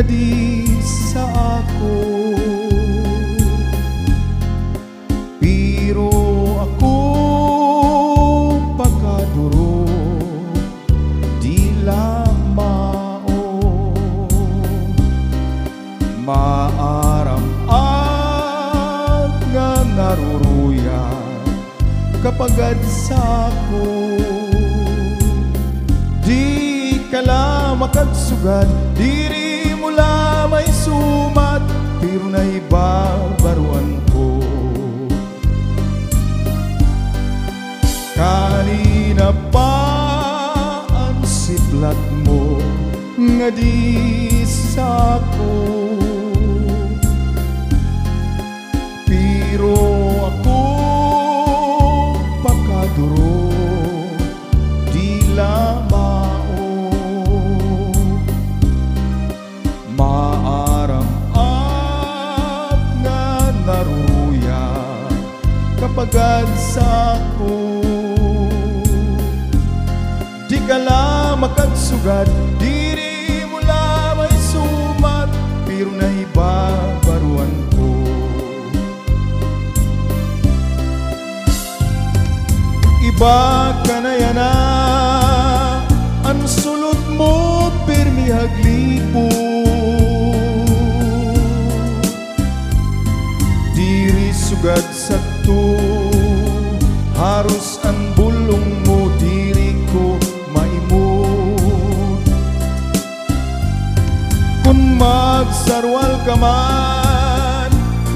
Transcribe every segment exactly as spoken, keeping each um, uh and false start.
Di sa ako, pero ako pakaduro, di la mao. Maaram ak nga naruruyag ka pagad sa ako. Di ka la makagsugad, diri mo la maisumat, pero nahibabaroan ko. Kanina pa an siplat mo nga di sa ako. Pero ako pakaduro, di la mao. Maaram ak nga naruruyag ka pagad sa ako. Di ka la makagsugad, diri mo la maisumat, pero nahibabaroan ko. Iba ka na yana, an sulod mo pirmi haglipot. Diri sugad sadto, haros an bulong mo diri ko maimot. Kon magsarwal ka man,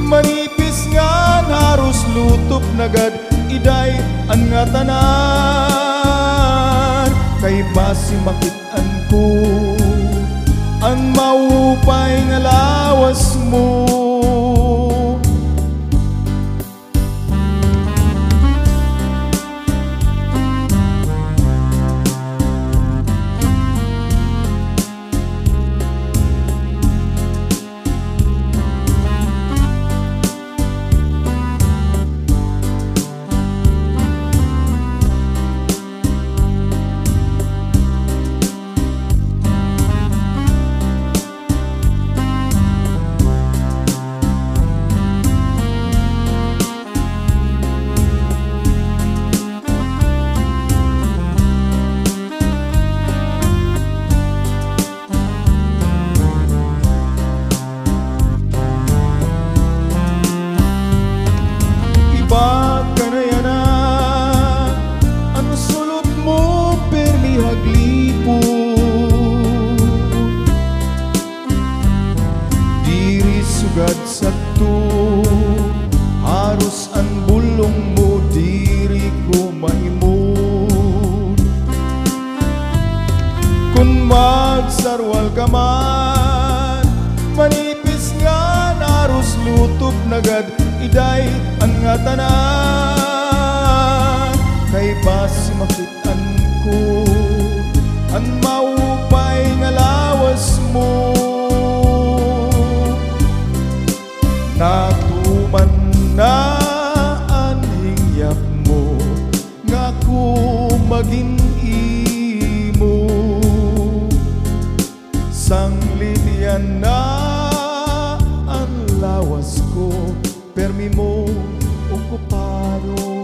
manipis ngan haros lutop na gad, iday an ngatanan. Kay basi makit-an ko an maupay nga lawas mo. Iba ka na yana, an sulod mo pirmi haglipot. Diri sugad sadto, haros an bulong mo diri ko maimot. Kon magsarwal ka man, manipis ngan haros lutop na gad, iday an ngatanan. Kay basi makit-an ko an maupay nga lawas mo. Natuman na an hingyap mo nga ako magin imo. Sanglit yana an lawas ko, pirmi mo okupado.